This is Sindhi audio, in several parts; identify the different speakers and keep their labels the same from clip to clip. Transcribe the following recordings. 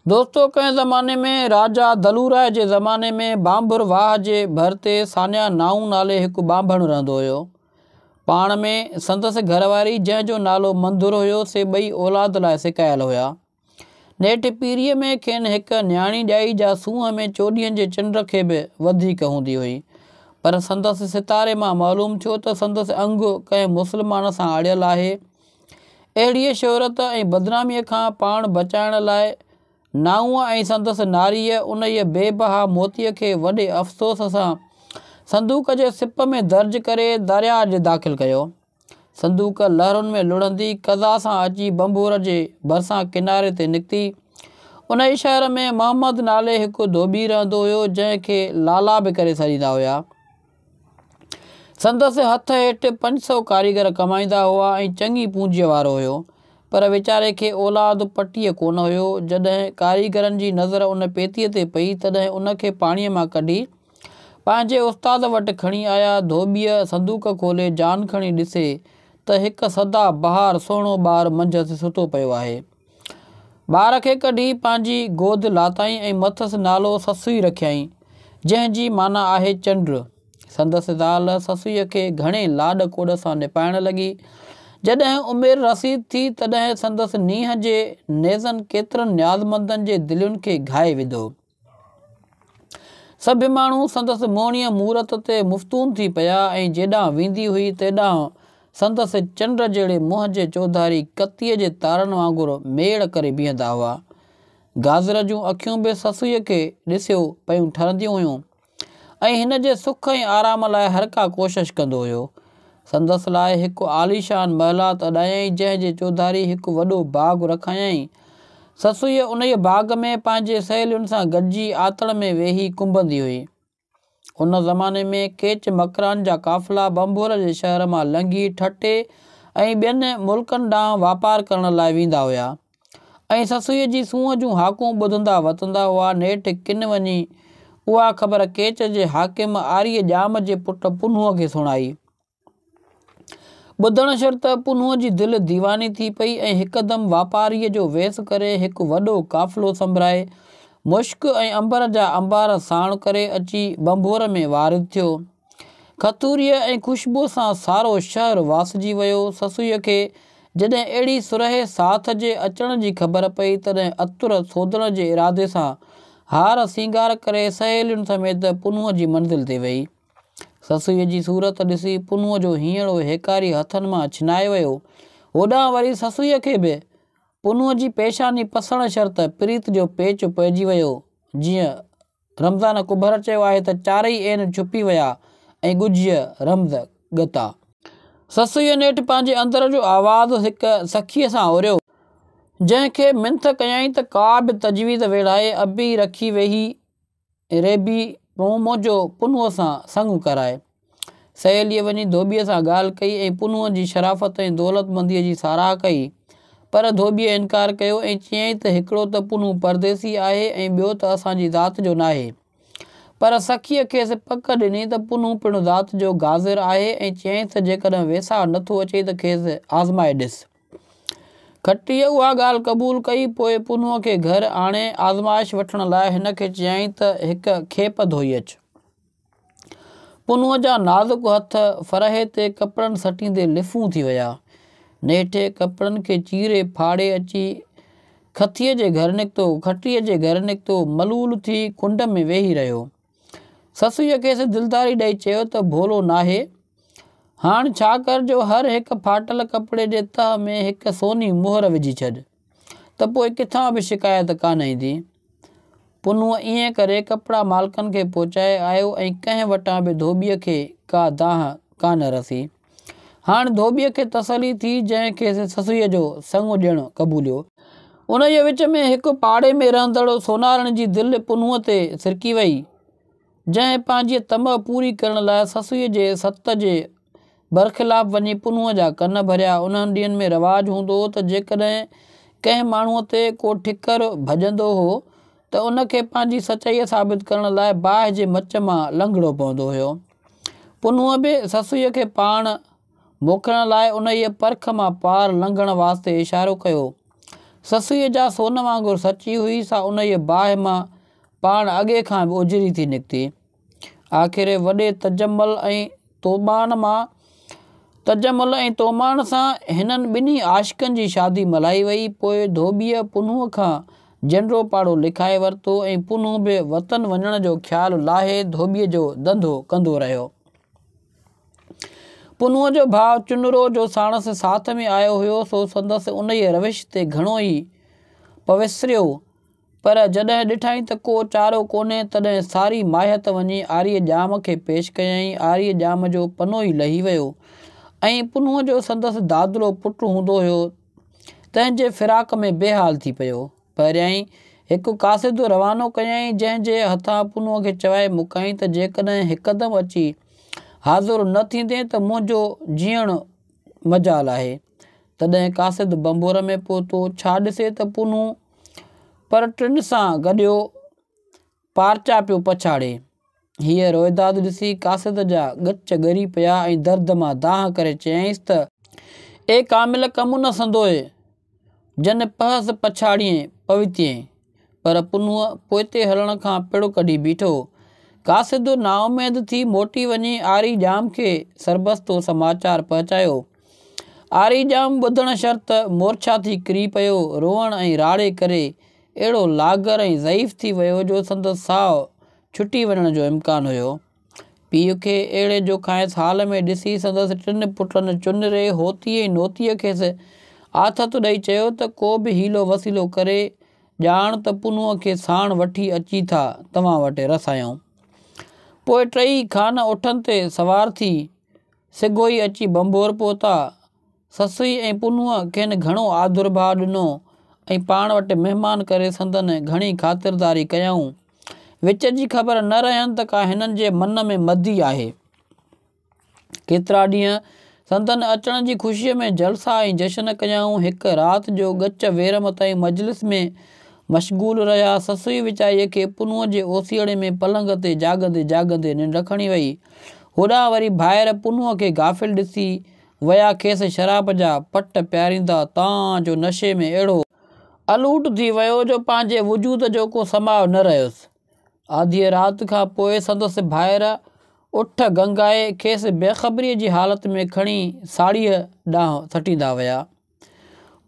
Speaker 1: دوستو ڪنهن زماني ۾ راجا دلوراء جي زماني ۾ ڀانڀور واهه جي ڀر تي سانيا نائون نالي هڪ ٻانڀڻ رهندو هيو. پاڻ ۾ سندس گهر واري جنهن جو نالو منڌر هيو سي ٻئي اولاد لاء سڪايل هيا. نيٺ پيريء ۾ کين هڪ نياڻي ڄائي جا سونهن ۾ چوڏهينء جي چنڊ کي به وڌيڪ هوندي هئي. پر سندس ستاري مان معلوم ٿيو ته سندس انگ ڪنهن مسلمان سان اڙيل آهي. اهڙيء شهرت ۽ بدناميء کان پاڻ بچائڻ لاء نائونء ۽ سندس ناريء انهيء بي بها موتيء کي وڏي افسوس سان صندوق جي سپ ۾ درج ڪري درياء جي داخل ڪيو. صندوق لهرن ۾ لڙهندي قضا سان اچي ڀنڀور جي ڀرسان ڪناري تي نڪتي. انهيء شهر ۾ محمد نالي هڪ ڌوٻي رهندو هيو، جنهن کي لالا به ڪري سڏيندا هيا. سندس هٿ هيٺ 500 ڪاريگر ڪمائيندا هئا ۽ چڱي پونجيء وارو هيو، پر ويچاري کي اولاد پٽيء ڪونه هيو. جڏهن ڪاريگرن جي نظر ان پيتيء تي پئي، تڏهن ان کي پاڻيء مان ڪڍي، پنهنجي استاد وٽ کڻي آيا. ڌوٻيء صندوق کولي جان کڻي ڏسي ته هڪ سدا بهار سهڻو ٻار منجهس ستو پيو آهي. ٻار کي ڪڍي پنهنجي گود لاتائين ۽ مٿس نالو سسئي رکيائين، جنهن جي معنيٰ آهي چنڊ. سندس زال سسئيء کي گهڻي لاڏ ڪوڏ سان نپائڻ لڳي. جڏهن عمر رسيد ٿي، تڏهن سندس نينهن جي نيزن ڪيترن نيازمندن جي دلين کي گهائي وڌو. سڀ ماڻهو سندس موهڻيء مورت تي مفتون ٿي پيا ۽ جيڏانهن ويندي هئي تيڏانهن سندس چنڊ جهڙي منهن جي چوڌاري ڪتيء جي تارن وانگر ميڙ ڪري بيهندا هئا. گازر جون اکيون به سسئيء کي ڏسيو پيون ٺرنديون هيون. ۽ هن جي سک ۽ آرام لاء هر ڪا ڪوشش ڪندو هيو. سندس لاء هڪ عاليشان محلات اڏايائين، جنهن جي چوڌاري هڪ وڏو باغ رکايائين. سسئيء انهيء باغ ۾ پنهنجي سهيلين سان گڏجي آتڻ ۾ ويهي ڪنبندي هئي. ان زماني ۾ ڪيچ مڪران جا قافلا ڀنڀور جي شهر مان لنگهي ٺٽي ۽ ٻين ملڪن ڏانهن واپار ڪرڻ لاء ويندا هيا. ۽ سسئيء جي سونهن جون هاڪون ٻڌندا وتندا هئا. نيٺ ڪن وڃي اها خبر ڪيچ جي حاڪم آريء ڄام جي پٽ پنهونء کي سڻائي. ٻڌڻ شرط پنهونء جي دل ديواني ٿي پئي ۽ هڪدم واپاريء جو ويس ڪري هڪ وڏو قافلو سنڀرائي، مشڪ ۽ عنبر جا انبار ساڻ ڪري اچي ڀنڀور ۾ وارد ٿيو. کٿوريء ۽ خوشبوء سان سارو شهر واسجي ويو. سسئيء کي جڏهن اهڙي سرهي ساٿ جي اچڻ جي خبر پئي، تڏهن عطر سودڻ جي ارادي سان هار سينگار ڪري سهيلين سميت پنهونء جي منزل تي ويئي. سسئيء جي صورت ڏسي پنهونء جو هينئڙو هيڪاري هٿن مان ڇنائي ويو. هوڏانهن وري سسئيء کي به پنهونء جي پيشاني پسڻ شرط پريت جو پيچ پئجي ويو، جيئن رمضان ڪٻر چيو آهي ته چارئي عين ڇپي ويا ۽ ڳجهيء رمز ڳتا. سسئيء نيٺ پنهنجي اندر جو آواز هڪ سخيء سان اوريو، جنهن کي منٿ ڪيائين ته ڪا به تجويز ويڙهائي اڀي رکي ويهي ريبي تون منهنجو پنهونء سان سڱ ڪراء. سهيليء وڃي ڌوٻيء سان ڳالهه ڪئي ۽ پنهونء جي شرافت ۽ دولتمنديء جي ساراهه ڪئي، پر ڌوٻيء انڪار ڪيو ۽ چيائين ته هڪڙو ته پنهون پرديسي آهي ۽ ٻيو ته اسان جي ذات جو ناهي. پر سخيء کيس پڪ ڏني ته پنهون پڻ ذات جو گازر آهي ۽ چيائينس ته جيڪڏهن ويساهه نٿو اچئي ته کيس آزمائي ڏس. کٽيء اها ڳالهه قبول ڪئي، پوء پنهونء کي گهر آڻي آزمائش وٺڻ لاء هن کي چيائين ته هڪ کيپ ڌوئي اچ. پنهونء جا نازڪ هٿ فرحي تي ڪپڙن سٽيندي لڦون ٿي ويا. نيٺ ڪپڙن کي چيري ڦاڙي اچي کٿيء جي گهر نڪتو. کٽيء جي گهر نڪتو. ملول ٿي ڪنڊ ۾ ويهي رهيو. سسئيء کيس دلداري ڏئي چيو ته ڀولو ناهي. هاڻ ڇا ڪر جو هر هڪ ڦاٽل ڪپڙي جي تهه ۾ هڪ سوني مهر وجهي ڇڏ. ته پوء ڪٿان به شڪايت ڪانه ايندي. پنهون ائين ڪري ڪپڙا مالڪن کي پهچائي آيو ۽ ڪنهن وٽان به ڌوٻيء کي ڪا دانهن ڪانه رسي. هاڻ ڌوٻيء کي تسلي ٿي، جنهن کيس سسئيء جو سڱ ڏيڻ قبوليو. انهيء وچ ۾ هڪ پاڙي ۾ رهندڙ سونارڻ جي دل پنهونء تي سرڪي وئي. جنهن پنهنجي طمع پوري ڪرڻ لاء سسئيء جي ست جي برخلاف وڃي پنهونء جا ڪن ڀريا. انهن ڏينهن ۾ رواج هوندو هو ته جيڪڏهن ڪنهن ماڻهوء تي ڪو ٺڪر ڀڄندو هو ته ان کي پنهنجي سچائي ثابت ڪرڻ لاء باهه جي مچ مان لنگهڻو پوندو هيو. پنهونء به سسئيء کي پاڻ موکڻ لاء انهيء پرک مان پار لنگهڻ واسطي اشارو ڪيو. سسئيء جا سون وانگر سچي هئي، سا انهيء باهه مان پاڻ اڳي کان به اجري ٿي نڪتي. آخر وڏي تجمل ۽ تومان مان تجمل ۽ تومان سان هنن ٻنهي عاشقن جي شادي ملهائي وئي. پوء ڌوٻيء پنهونء کان جنڙو پاڙو لکائي ورتو ۽ پنهون به وطن وڃڻ جو خيال لاهي ڌوٻيء جو ڌنڌو ڪندو رهيو. پنهونء جو ڀاء چنرو جو ساڻس ساٿ ۾ آيو هيو، سو سندس انهيء روش تي گهڻو ئي پوسريو. پر جڏهن ڏٺائين ته ڪو چارو ڪونهي، تڏهن ساري ماهيت وڃي آريء ڄام کي پيش ڪيائين. آريء ڄام جو پنو ئي لهي ويو ۽ پنهون جو سندس دادلو پٽ هوندو هيو، تنهن جي فراق ۾ بيحال ٿي پيو. پهريائين هڪ قاصد روانو ڪيائين، جنهن جي هٿان پنهون کي چوائي مڪائين ته جيڪڏهن هڪدم اچي حاضر نه ٿيندين ته منهنجو جيئڻ مجال آهي. تڏهن قاصد ڀنڀور ۾ پهتو، ڇا ڏسي ته پنهون پر ٽن سان گڏيو پارچا پيو پڇاڙي. هيء روئداد ڏسي قاصد جا ڳچ ڳري پيا ۽ درد مان دانهن ڪري چيائينس ته. اي ڪامل ڪم نه سندوء، جن پهس پڇاڙيين پوتين. پر پنهون پوئتي هلڻ کان پڙ ڪڍي بيٺو. قاصد نااميد ٿي موٽي وڃي آري ڄام کي سربستو سماچار پهچايو. آري ڄام ٻڌڻ شرط مورڇا ٿي ڪري پيو، روئڻ ۽ راڙي ڪري اهڙو لاغر ۽ ضعيف ٿي ويو جو سندس ساهه ڇٽي وڃڻ جو امڪان هيو. پيء کي اهڙي جو کانئس حال ۾ ڏسي سندس ٽن پٽن چنري، هوتي ۽ نوتيء کيس آٿت ڏئي چيو ته ڪو به حيلو وسيلو ڪري ڄاڻ ته پنهونء کي ساڻ وٺي اچي ٿا توهان وٽ رسايون. پوء ٽئي خان اٺن تي سوار ٿي سگهو ئي اچي ڀنڀور پهتا. سسئي ۽ پنهونء کين گهڻو آڌرڀاء ڏنو ۽ پاڻ وٽ مهمان ڪري سندن گهڻي خاطرداري ڪيائون. وچ جي خبر نه رهين ته ڪا هنن جي من ۾ مدي آهي. ڪيترا ڏينهن سندن اچڻ جي خوشيء ۾ جلسا ۽ جشن ڪيائون. هڪ رات جو ڳچ ويرم تائين مجلس ۾ مشغول رهيا. سسئي ويچاريء کي پنهونء جي اوسيئڙي ۾ پلنگ تي جاڳندي جاڳندي ننڊ کڻي وئي. هوڏانهن وري ڀائر پنهونء کي غافل ڏسي ويا کيس شراب جا پٽ پياريندا تان جو نشي ۾ اهڙو الوٽ ٿي ويو جو پنهنجي وجود جو ڪو سماء نه رهيس. آڌيء رات کان پوء سندس ڀائر اٺ گنگائي کيس بيخبريء جي حالت ۾ کڻي ساڙيهه ڏانهن سٽيندا ويا.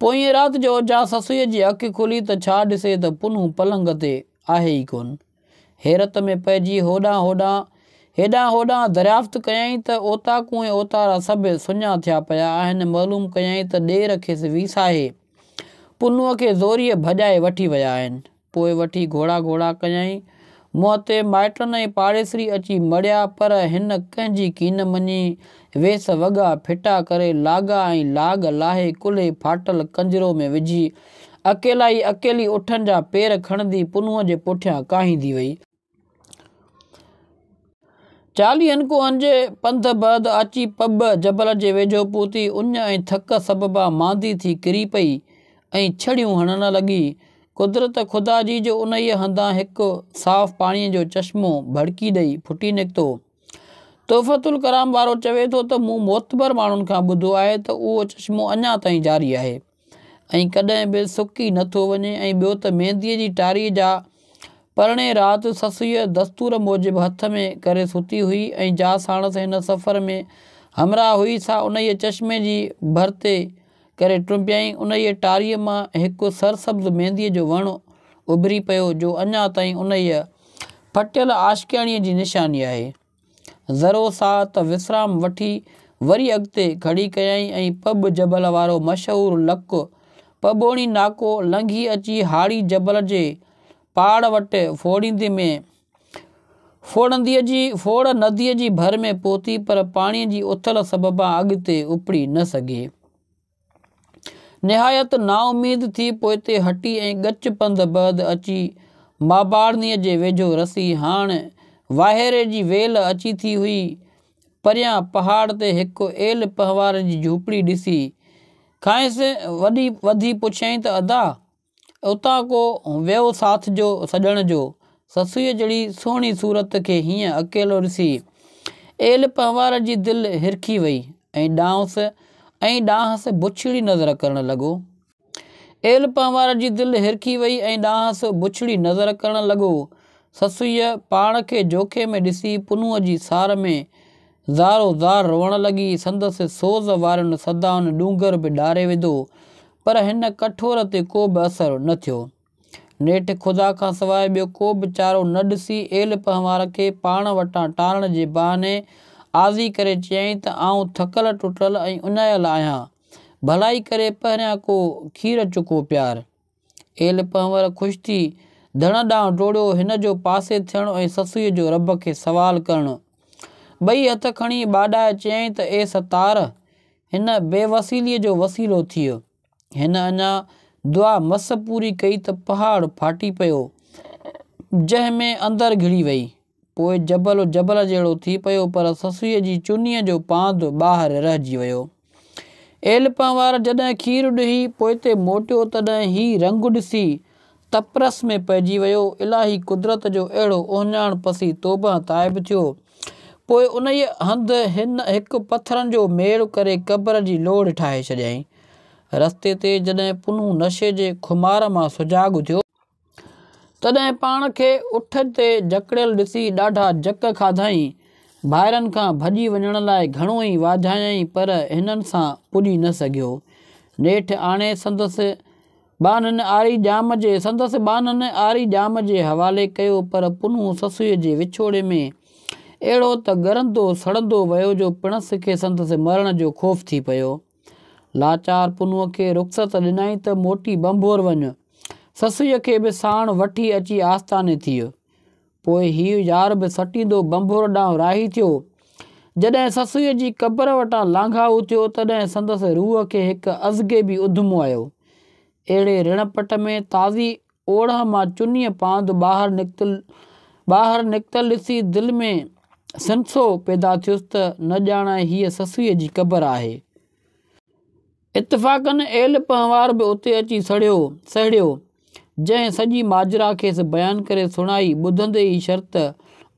Speaker 1: پوئينء رات جو جا سسئيء جي اک کلي ته ڇا ڏسي ته پنهون پلنگ تي آهي ئي ڪونه. حيرت ۾ پئجي هوڏانهن هوڏانهن، هيڏانهن هوڏانهن دريافت ڪيائين ته اوطاقون ۽ اوتارا سڀ سڃا ٿيا پيا آهن. معلوم ڪيائين ته ڏير کيس ويساهي پنهونء کي زوريء ڀڄائي وٺي ويا آهن. پوء وٺي گهوڙا گهوڙا ڪيائين. منهن تي مائٽن ۽ پاڙيسري اچي مڙيا، پر هن ڪنهن جي ڪين مڃي. ويس وڳا ڦٽا ڪري، لاڳا ۽ لاڳ لاهي، ڪلهي ڦاٽل ڪنجرو ۾ وجهي، اڪيلائي اڪيلي اٺن جا پير کڻندي پنهونء جي پٺيان ڪاهيندي وئي. چاليهن ڪوهن جي پنڌ بعد اچي پٻ جبل جي ويجهو پهتي. اڃ ۽ ٿڪ سببان ماندي ٿي ڪري پئي ۽ ڇڙيون هڻڻ لڳي. قدرت خدا جي جو انهيء هنڌان هڪ صاف پاڻيء جو چشمو ڀڙڪي ڏئي ڦٽي نڪتو. تحفة الڪرام وارو چوي ٿو ته مون معتبر ماڻهن کان ٻڌو آهي ته اهو چشمو اڃا تائين جاري آهي. ۽ ڪڏهن به سڪي نه ٿو وڃي ۽ ٻيو ته مينديء جي ٽاريء جا پرڻي رات سسئيء دستور موجب هٿ ۾ ڪري ستي هئي ۽ جا ساڻس هن سفر ۾ همراهه هئي سا انهيء چشمي جي ڀر تي ڪري ٽنبيائين. انهيء ٽاريء مان هڪ سرسبز مينديء جو وڻ اڀري پيو، جو اڃا تائين انهيء ڦٽيل عاشقياڻيء جي نشاني آهي. ذرو ساعت وسرام وٺي وري اڳتي کڙي ڪيائين ۽ پٻ جبل وارو مشهور لڪ پٻوڻي ناڪو لنگهي اچي هاڙهي جبل جي پاڙ وٽ ڦوڙيندي ۾ ڦوڙنديء جي ڦوڙ نديء جي ڀر ۾ پهتي پر پاڻيء جي اٿل سببان اڳتي اپڙي نه سگهي. نهايت نااميد ٿي پوئتي هٽي ۽ ڳچ پنڌ بعد اچي ماباڙنيء جي ويجهو رسي. هاڻ واهيري جي ويل اچي ٿي هئي. پريان پهاڙ تي هڪ ايل پنهوار جي جهوپڙي ڏسي، کانئس وڌي پڇيائين ته ادا! اتان ڪو ويو ساٿ جو سڄڻ جو، سسئيء جهڙي سهڻي صورت کي هيئن اڪيلو ڏسي، ايل پنهوار جي دل هرکي وئي ۽ ڏانهس ۽ ڏانهس بڇڙي نظر ڪرڻ لڳو. ايل پنهوار جي دل هرکي وئي ۽ ڏانهس بڇڙي نظر ڪرڻ لڳو. سسئيء پاڻ کي جوکي ۾ ڏسي پنهونء جي سار ۾ زارو زار روئڻ لڳي. سندس سوز وارين صدائن ڏونگر به ڏاري وڌو، پر هن ڪٺور تي ڪو به اثر نه ٿيو. نيٺ خدا کان سواء ٻيو ڪو به چارو نه ڏسي ايل پنهوار کي پاڻ وٽان ٽارڻ جي بهاني آزي ڪري چيائين ته آئون ٿڪل ٽٽل ۽ اڃايل آهيان، ڀلائي ڪري پهريان ڪو کير چڪو پيار. ايل پنهور خوش ٿي ڌڻ ڏانهن ڊوڙيو، هن جو پاسي ٿيڻ ۽ سسئيء جو رب کي سوال ڪرڻ. ٻئي هٿ کڻي ٻاڏائي چيائين ته اي ستار! هن بي وسيلي جو وسيلو ٿيء. هن اڃا دعا مس پوري ڪئي ته پهاڙ ڦاٽي پيو، جنهن ۾ اندر گهڙي وئي. پوء جبل جبل جهڙو ٿي پيو، پر سسئيء جي چنيء جو پاند ٻاهر رهجي ويو. ايل پنهوار جڏهن کير ڏهي پوئتي موٽيو، تڏهن هي رنگ ڏسي تپرس ۾ پئجي ويو. الاهي قدرت جو اهڙو اهڃاڻ پسي توبهه تائب ٿيو. پوء انهيء هنڌ هن هڪ پٿرن جو ميڙ ڪري قبر جي لوڙهه ٺاهي ڇڏيائين. رستي تي جڏهن پنهون نشي جي خمار مان سجاڳ ٿيو، تڏهن پاڻ کي اٺ تي جڪڙيل ڏسي ڏاڍا جڪ کاڌائين. ڀائرن کان ڀڄي وڃڻ لاء گهڻو ئي واجهايائين، پر هنن سان پڄي نه سگهيو. نيٺ آڻي سندس ٻانهن آري ڄام جي سندس ٻانهن آري ڄام جي حوالي ڪيو پر پنهون سسئيء جي وڇوڙي ۾ اهڙو ته ڳرندو سڙندو ويو جو پڻس کي سندس مرڻ جو خوف ٿي پيو. لاچار پنهونء کي رخصت ڏنائين ته موٽي ڀنڀور وڃ، سسئيء کي به ساڻ وٺي اچي آستاني ٿيء. پوء هيء يار به سٽيندو ڀنڀور ڏانهن راهي ٿيو. جڏهن سسئيء جي قبر وٽان لانگهائو ٿيو، تڏهن سندس روح کي هڪ ازغيبي اڌمو آيو. اهڙي رڻ پٽ ۾ تازي اوڙاهه مان چنيء پاند ٻاهر نڪتل ٻاهر نڪتل ڏسي دل ۾ سنسو پيدا ٿيس ته نه ڄاڻان هيء سسئيء جي قبر آهي. اتفاقاً ايل پنهوار به اتي اچي سڙيو، سهڙيو، جنهن سڄي ماجرا کيس بيان ڪري سڻائي. ٻڌندي ئي شرط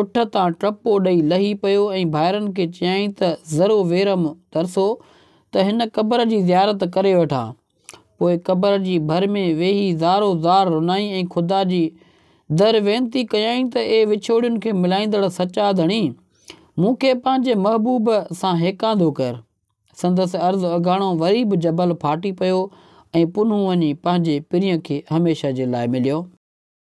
Speaker 1: اٺ تان ٽپو ڏئي لهي پيو ۽ ڀائرن کي چيائين ته ذرو ويرم ترسو ته هن قبر جي زيارت ڪري وٺان. پوء قبر جي ڀر ۾ ويهي زارو زار رنائين ۽ خدا جي در وينتي ڪيائين ته اي وڇوڙين کي ملائيندڙ سچا ڌڻي! مون کي پنهنجي محبوب سان هيڪاندو ڪر. سندس عرض اگهاڻو وري به جبل ڦاٽي پيو ۽ پنهون وڃي پنهنجي پرينء کي هميشه جي لاء مليو.